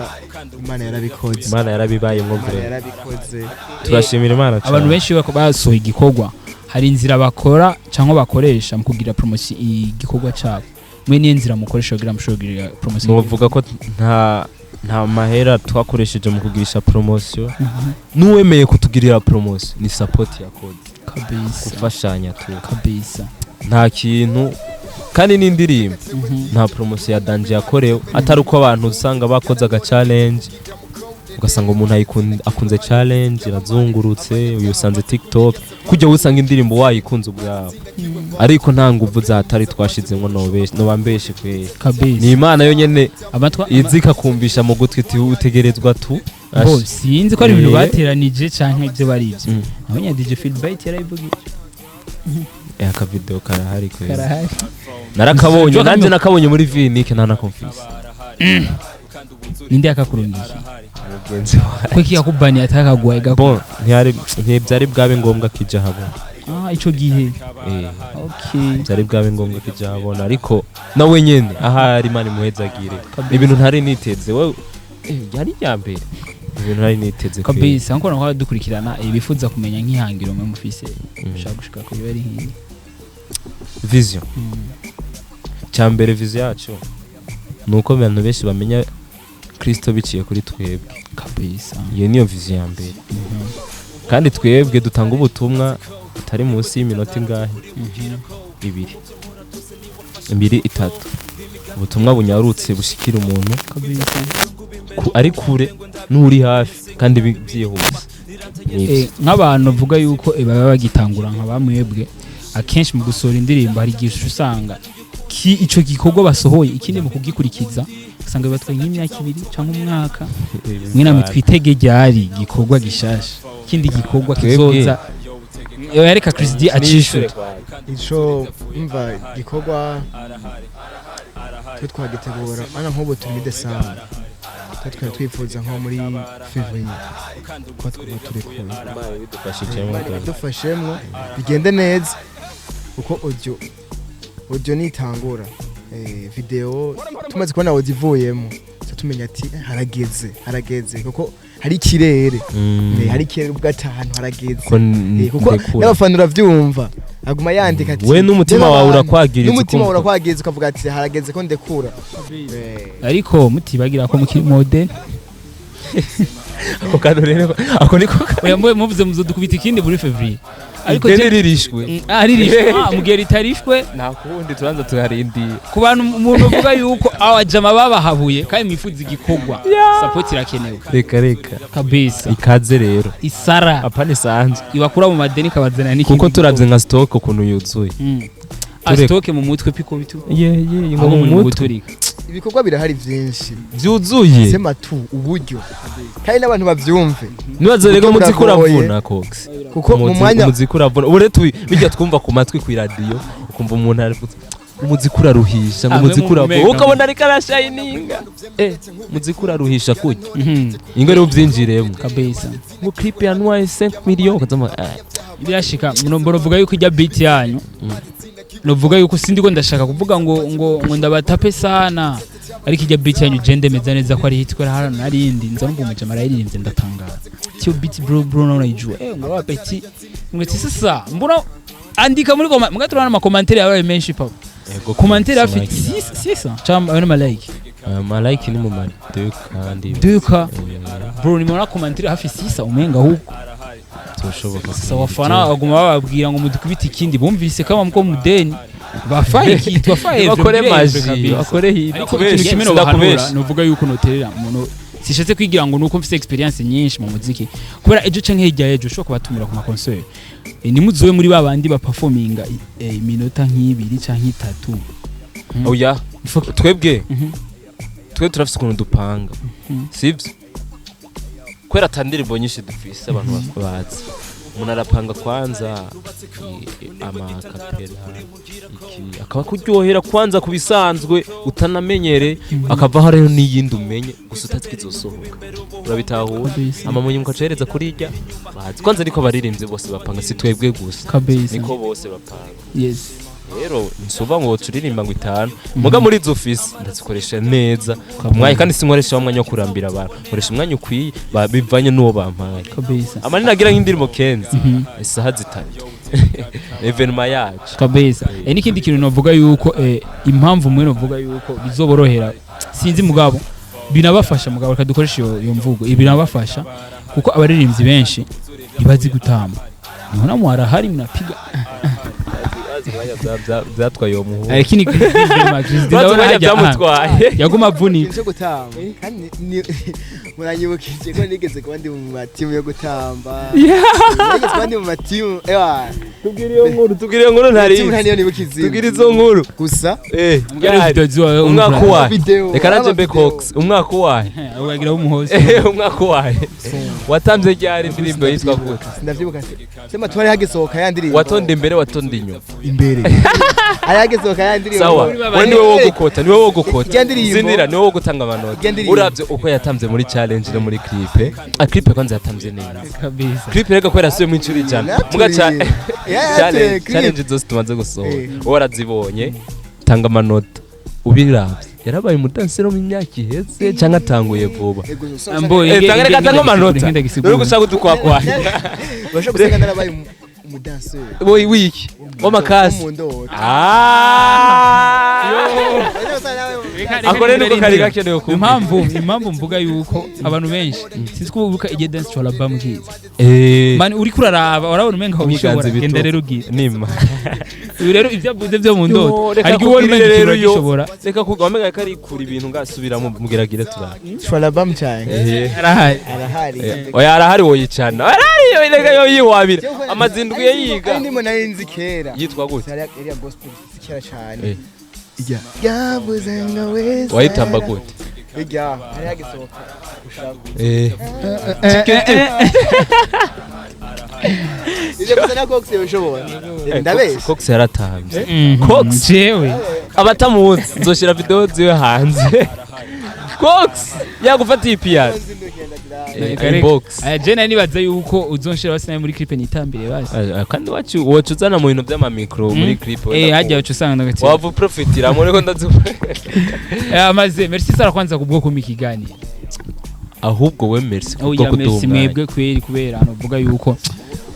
Imana yarabikoze. Imana yarabibayemwo. Imana Vraiment. yarabikoze. Turashimira Imana cyane. Abantu benshi basohoye igikorwa, hari inzira bakora cyangwa bakoresha mu kugira promotion igikorwa cyabo. Mwe niyo nzira mukoresha kugira mushobore kugira promotion? Novuga ko nta mahera twakoresheje mu kugirisha promotion. N'uwemeye kutugirira promotion ni support ya code, gufashanya tu. Nta kintu, kandi n'indirimbo nta promotion ya danger yakorewe, atari uko abantu usanga bakoze aga challenge, ugasanga umuntu akunze challenge irazungurutse, uyu usanze TikTok kujya usanga indirimbo wayikunze ubwawe, ariko nta nguvu zatari twashizemo. Nobambeshe kweri, ni Imana yonyene Amatwa izi ikakumvisha mu gutwi iti utegerezwa tu. Bo sinzi ko ari ibintu bateranije canke ibyo bari ibyo. Nabonye DJ Philbert yarabivugiye. Aka video karahari kweri. Karahari. Narakabonye. Joe. Nanje nakabonye muri vinike, nta nakomfise. Ninde yakakurungiye? Mugenzi wawe. Ko yakubaniye atakaguhaye gako? Bon, ntiyari, ntibyari bwabe ngombwa kija habona. Ah, ico gihe. Eh, byari bwabe ngombwa kija habona, ariko nawe nyene ahari Imana imuhezagire. Kabisa. Ibintu ntari niteze wewe, yari iya mbere ibintu ntari niteze kweri. Kabisa, nkuko nakora dukurikirana, bifuza kumenya nk'ihangiro mwe mufise ushaka gushika ku bari nk'iyi. Vision cya mbere, vision yacu ni uko abantu benshi bamenya Kristo biciye kuri twebwe. Iyo niyo vision ya mbere, kandi twebwe dutanga ubutumwa butari munsi y'iminota ingahe, ibiri, 2, 3, ubutumwa bunyarutse bushikira umuntu ari kure n'uri hafi, kandi byihuse. Nibyo. Nk'abantu bavuga yuko baba bagitangura nka bamwebwe, akenshi mu gusohora indirimbo hari igihe usanga ico gikorwa basohoye, ikindi mu kugikurikiza usanga bibatwaye nk'imyaka 2 cyangwa umwaka. Mwe namwe twitege ryari igikorwa gishasha, ikindi gikorwa kizoza? Yareka Chris D acishure. Ico umva gikorwa twe twagitegura ana nk'ubu turi muri décembre, twe twari twifuza nko muri février kuba twaba turekuye. Bidufashijemo. Imana ibidufashemwo bigende neza, kuko audio nitangura, video tumaze kubona audio ivuyemo, tuca tumenya ati harageze, harageze, kuko hari ikirere. Hari ikirere ubwo ati ahantu harageze. Ko Kuko ndekura. n'abafana uravyumva aguma yandika ati We n'umutima "Reba wawe abantu." urakwagiriza. N'umutima ukumva. urakwagiriza ukavuga ati harageze ko ndekura. Ariko mutibagira ko mukiri model. Ako kantu rero ako niko. Oya, mwe muvuze muzodukubita ikindi muri février, ariko ideni ririshwe. Ah, ririshwe. Ah, mugihe ritarishwe. Nta kundi, turanza tuharindiye. Ku bantu umuntu uvuga yuko abajama babahabuye kandi mwifuza igikorwa, support irakenewe. Reka reka. Ikaze rero. Isara. Apana isanzwe. Ibakura mu madeni ikabazana n'ikindi. Kuko turavye nka stock ukuntu yuzuye. Ah, stock mu mutwe piko bitu. Ye ye. Aho Ngo mu muri mutwe. guturika. Ibikorwa birahari byinshi. Vyuzuye. Sema tu uburyo, kandi n'abantu bavyumve. Nibaze rero Uburyo umuziki buragoye. uravuna cox. Kuko mu mwanya Umuziki uravuna. Ubu rero bijya twumva ku matwi ku iradiyo, ukumva umuntu aravuze umuziki uraruhisha, ngo Ah, mwe umuziki uravuna, mumenga. ukabona ariko arashayininga, umuziki uraruhisha kurya ingo rero ubyinjiremo. Ngo clip ya Noir 5 millions, ukazama Birashika mbona yuko ijya beat yanyu, novuga yuko sindi ko ndashaka kuvuga ngo ndabatape sana, ariko ijya beat yanyu je ndemeza neza ko ari hit, ko hano narindi nza numva umujama arayiririmbye ndatangara. Tiyo beat bro, bro, naona ijua ngo wapeti ngati sasa mbona andika muri koma mugatura n'ama commentaire yabaye menshi papa. Ego. Commentaire hafi 6 6 cyangwa ayo n'ama like. Ama like ni mu ma 2 kandi. Duka bro, nimeona commentaire hafi 6 umenga huko. Turashoboka. Sasa wafana baguma bababwira ngo mudukubite ikindi, bumvise kama mko mudeni bafaye kitwa faye. Bakore maji, bakore hit. Ariko ikintu kimwe nobahanura, novuga yuko noterera umuntu. Sishatse kwigira ngo nuko mfise experience nyinshi mu muziki, kubera ejo canke hirya y'ejo ushobora kubatumira ku ma concert, nimuzobe muri babandi ba performinga iminota nk'ibiri canke itatu. Oya, twebwe twe turafise ukuntu dupanga, sivyo? Kubera ata ndirimbo nyinshi dufise abantu bazi, umuntu arapanga kwanza ama a cappella, iki akaba kuryohera kwanza ku bisanzwe utanamenyere, akavaho rero n'iyindi umenye gusa utazi ko izosohoka, urabitahura? Kabisa. Amamunyi mukacohereza kuri irya bazi kwanza, niko abaririmbyi bose bapanga, si twebwe gusa. Kabisa. Niko bose bapanga. Rero nsuba ngo turirimba ngo itanu, muga muri izo ofisi ndazikoresha neza umwanya, kandi sinkoresha wa mwanya wo kurambira abantu, nkoresha umwanya ukwiye bivanye n'uwo bampaye. Kabisa. Amanini agira nk'indirimbo kenzi isaha 3 événement yacu. Kabisa. N'ikindi kintu novuga yuko impamvu mwe novuga yuko bizoborohera, sinzi, mugabo binabafasha, mugabo reka dukoreshe iyo mvugo, ibi binabafasha kuko abaririmbyi benshi ntibazi gutamba, niho namwe harahari mnapiga. Byatwaye uwo muhungu. Lakini Chris Urazi ndabona umwanya hajya byamutwaye. Yaguma avunika. Ikintu cyo gutamba kandi muranyibukije ko nigeze kuba ndi mu matimu yo gutamba, nigeze kuba ndi mu matimu, ewa. Tubwire iyo nkuru, tubwire iyo nkuru, ntari Timu ntari niyo nibuka izina. Tubwire izo nkuru. Gusa Mbwira video ziwawe. Umwaka uwahe? Video, Reka nanje mbe. video. Cox, umwaka uwahe? Uragira w'umuhozi. Umwaka uwahe watamvye ryari indirimbo yitwa gute? Sindavyibuka, sema twari hagisohoka ya ndirimbo. Watonda imbere, watonda inyuma? Imbere, hari hagisohoka ya ndirimbo. Sawa, we niwe wo gukota, niwe wo gukota. Irya ndirimbo. Zindira, niwe wo gutanga amanota. Irya ndirimbo. Uravye uko yatamvye muri challenge no muri clip, a clip kwanza yatamvye neza. Kabisa. Clip rega kubera yasubiyemo inshuro 100 muga Yaturiye. challenge, challenge zose tumaze gusohora, wowe warazibonye, tanga amanota ubiravye. Yarabaye umudansero mu myaka iheze canke atanguye vuba? Ambo. Tanga, reka tanga amanota, uri gushaka udukwakwaye. Urashobora gusanga narabaye umudanseri. Wowe wiki w'amakasi. Wo mu ndoto. Ah! Ako rero niko kari gakenewe kumva. Impamvu mvuga yuko abantu benshi sinzi ko ubuka igihe dance to album kiza, man, uriko uraraba urabona umenga aho Ibiganza bishobora bito. genda rero ugira Nima. Uyu rero ibyo avuze byo mu ndoto, Reka hari igihe ubona kubwirire umenga rero ikintu yo uragishobora. Reka kuga wamenga ko ari kura ibintu ngasubiramo mugeragire turaba. Shwalabam cyane. Arahari. Arahari. Oya, arahari, woyicana, arahari yo, reka yo yiwabira amazindwi ye yiga. Ari ndimo nari nzi kera. Yitwa gute? Yari ya gospel, si kera cyane. Ijya yavuze ngo wese. Wayitamba gute? Ijya hari hagisohoka ushaka. Ivyo gusa na Cox yoshobora, ndabesha. Cox yaratambye. Cox. Jewe. Abatamuzi nzoshira video ziwe hanze. Cox yagufatiye ipiyano. Inbox. Aya je nari nibaza yuko uzonshira basi nawe muri clip nitambire basi. Kandi wacu woca uzana mu bintu by'amamikro muri clip. Hajya uca usanga ndagati. Wava uprofitiramo, ariko ndazi. Amaze merci sara kwanza kubwo kumpa ikiganiro. Ahubwo we merci kubwo Oya, kuduha merci umwanya. mwebwe kweri, kubera hano vuga yuko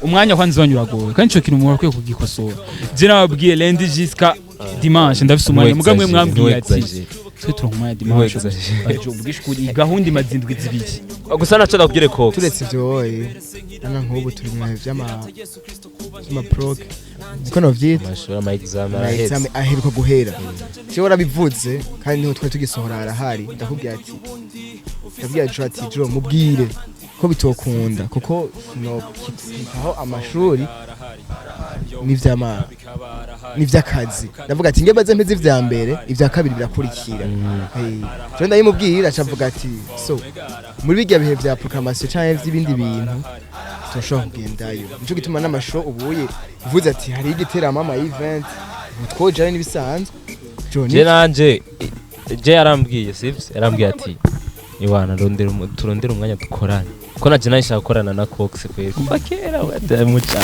umwanya kwanza wanyu uragoye, kandi ico kintu umuntu akwiye kugikosora. Je nababwiye lundi jusqu'à dimanche ndafise umwanya, muga mwe mwambwiye ati twe turonka umwanya dimanche. Ntiwexagere. Baje ubwishe ukuri, iyi gahunda imaze indwi 2. Gusa naco ndakubwire Cox. Turetse ivyo, wowe ana nk'ubu turi mu bihe vy'ama prog, niko novyita. Amashuri, ama exam Ama araheze. exam aheruka guhera, jewe warabivuze kandi niho twari tugisohora arahari, ndakubwira ati, ndabwira Jo ati Jo mubwire ko bitokunda kuko sinokitaho amashuri n'ivyama n'ivy'akazi, ndavuga ati nge mpeze ivya mbere, ivya kabiri birakurikira. Jo ndabimubwira, acavuga ati so muri bijya bihe vya proclamation canke vy'ibindi bintu turashobora kugendayo, nico gituma n'amasho ubuye uvuze ati hari igiteramo, ama event, ubu twojayo n'ibisanzwe. Jo Je nanje je yarambwiye, sivyo? Yarambwiye ati iwana rondera turondere umwanya dukorane, ko naje nashaka gukorana na Cox kweri kuva kera muca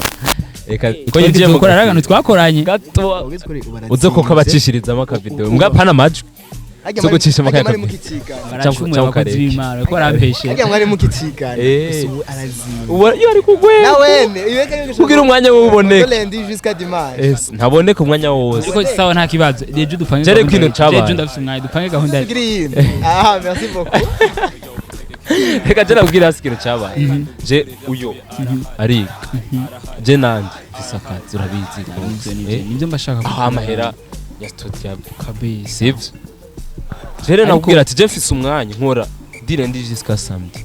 reka ko yinjiye mu gukora akantu twakoranye. Gato. Ugeze kuri ubu. Uze koko abacishirizamo akavideo mbwa pana amajwi Harya zo gucisha harya amakaya. mwari mukicigana. Baracumuye Cyangwa abakozi ukareka. b'Imana ko barampeshe. Harya mwari mukicigana. Gusa ubu arazimye. Ubu iyo ari kugwega. Na wene iyo reka. Kugira umwanya we uboneke. Lundi jusqu'à dimanche. Ntaboneka umwanya wose. Ariko sawa, nta kibazo, ejo dupange Jere gahunda kino cabaye. Ejo ndafise umwanya, dupange gahunda. Kugira iyindi, ah, merci beaucoup. Reka je nabwira hasi ikintu cabaye. Je uyo ariga, je nanje mfise akazi, urabizi Cox. Nivyo, nivyo, nivyo mbashaka. Aho amahera ya studio Kabisa. sivyo? Jere nakubwira ati je mfise umwanya nkora Du lundi jusqu'à samedi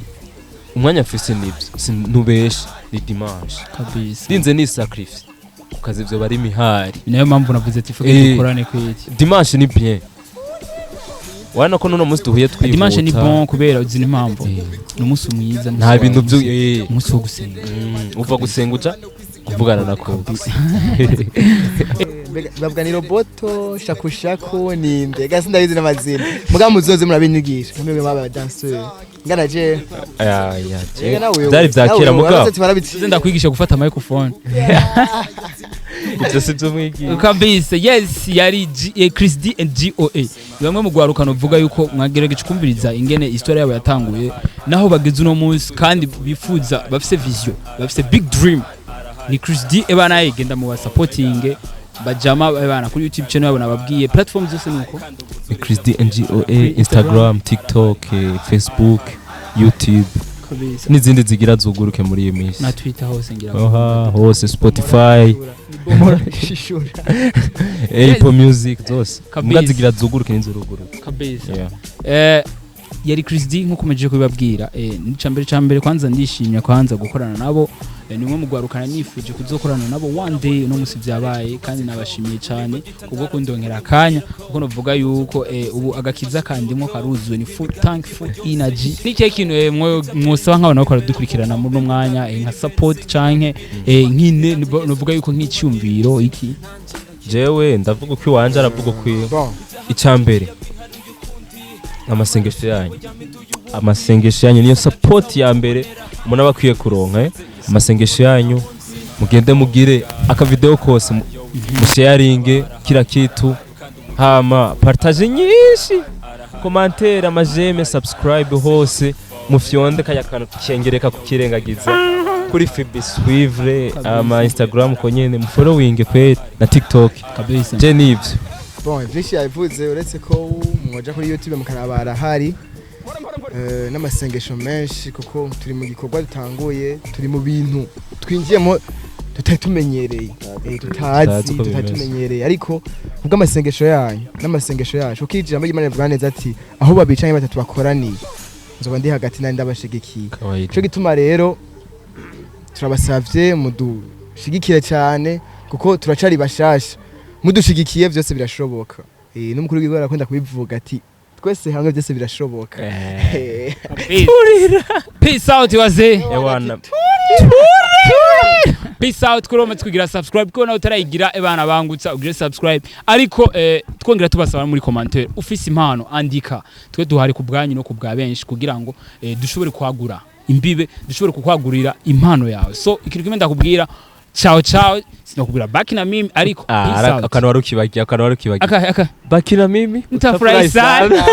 umwanya mfise nibyo, ntubeshe, ni dimanche. Ndinze ni sacrifice ku kazi, ivyo bari imihari. Ni nayo mpamvu navuze ati fuke dukorane kwiki. Dimanche ni bien, urabona ko n'uno munsi duhuye twihuta. Dimanche ni bon kubera uzi n'impamvu, ni umunsi mwiza, Nta bintu byo umunsi wo gusenga. Uva gusenga uja kuvugana na Cox. Mbega bavuga ni roboto shakushaku ninde gasi, ndabizi n'amazina, mugabo muzoze murabinyigisha nkamwe mwaba danseur ngana je. Ya, ya, Ega nawe. Byari vya kera, mugabo. Tuze ndakwigisha gufata microphone. Ivyo si byo mwigisha. Kabisa, yes, yari Chris D and GOA. Ni bamwe mu rwarukano uvuga yuko mwagerageje kumviriza ingene histoire yabo yatanguye naho bageze uno munsi, kandi bifuza, bafise vision, bafise big dream. Ni Chris D ebana, genda mu basupporting bajama ebana kuri YouTube channel yabo, nababwiye platform zose nuko. Ni Chris D NGOA, Instagram, TikTok, Facebook, YouTube n'izindi zigira zuguruke muri iyi minsi. Na Twitter hose ngira. Oha, hose, Spotify, Shishura. Apple Music, zose. Kabisa. Mbwa zigira zuguruke n'inzuruguruke. Kabisa. Yeah. Yari Chris D nkuko mumejeje kubibabwira. Ni cambere cambere kwanza ndishimye kwanza gukorana nabo. Ni umwe mu rwarukana nifuje kuzokorana nabo one day, uno musi vyabaye, kandi nabashimiye cyane kubwo kundongera akanya, kuko novuga yuko ubu agakiza kandimo karuzuye, ni full tank, full energy. Ni cyo kintu mwosaba nk'abantu bakora dukurikirana muri uno mwanya, nka support canke nkine novuga yuko nk'icyumviro iki? Jewe ndavuga uko iwanje, aravuga uko iwe. Bon. Icambere, amasengesho yanyu, amasengesho yanyu niyo support ya mbere umuntu aba akwiye kuronka. Amasengesho yanyu, mugende mugire akavideo kose musharinge kila kitu, hama partage nyinshi, commentaire, ama j'aime, subscribe hose, mufyonde kaya kantu kengereka kukirengagiza kuri FB, suivre ama Instagram ko nyene, mufollowing kweli na TikTok. Kabisa. Je nivyo. Bon, vyinshi yabivuze, uretse ko mwoja kuri YouTube mukaraba hari n'amasengesho menshi, kuko turi mu gikorwa dutanguye, turi mu bintu twinjiyemo tutari tumenyereye, Tutazi tutazi uko tutari bimeze. tumenyereye, ariko kubw'amasengesho yanyu n'amasengesho yacu, kuko ijambo ry'Imana rivuga neza ati aho babiri canke batatu bakoraniye nzoba ndi hagati nandi ndabashigikiye. Kawaida. Ico gituma rero turabasavye mudushigikire cyane, kuko turacari bashasha, mudushigikiye byose birashoboka. N'umukuru w'igihugu arakunda kubivuga ati twese hamwe byose birashoboka. Peace out wazee. Ewana. Peace out kuri uwo twigira subscribe, ko nawe utarayigira ebana bangutsa ugire subscribe, ariko twongera tubasaba muri commentaire, ufise impano andika, twe duhari ku bwanyu no ku bwa benshi kugira ngo dushobore kwagura imbibe, dushobore kukwagurira impano yawe. So ikintu kimwe ndakubwira, ciao ciao, sinakubwira baki na mimi, ariko peace out. Akantu wari ukibagiye, akantu wari ukibagiye. Aka aka Baki na mimi. Mtafurahi sana.